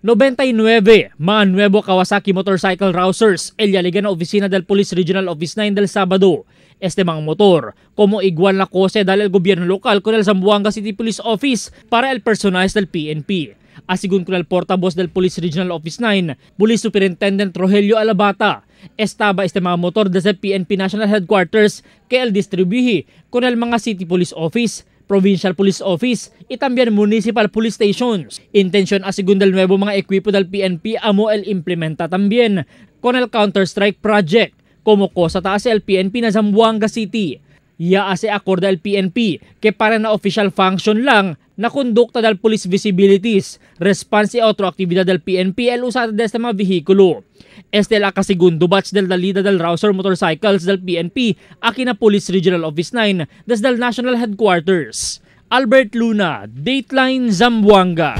99 mga nuevo Kawasaki motorcycle rousers el yaligan na oficina del Police Regional Office 9 del Sabado. Este mga motor, como igual na kose dahil el gobyerno lokal con el Zamboanga City Police Office para el personajes del PNP. Asigun con el portavoz del Police Regional Office 9, Police Superintendent Rogelio Alabata, estaba este mga motor desde PNP National Headquarters que el distribuye con el mga City Police Office, Provincial Police Office y también Municipal Police Stations. Intención asigun del nuevo mga equipo del PNP amo el implementa también con el Counter-Strike Project como cosa taas el PNP na Zamboanga City. Ya ase acorda el PNP que para na official function lang na kondukta del police visibilities, response y otro actividad del PNP el usada de este mga vehikulo. Este la kasigundo batch del dalida del Rouser Motorcycles del PNP aki na Police Regional Office 9 desde el National Headquarters. Albert Luna, Dateline Zamboanga.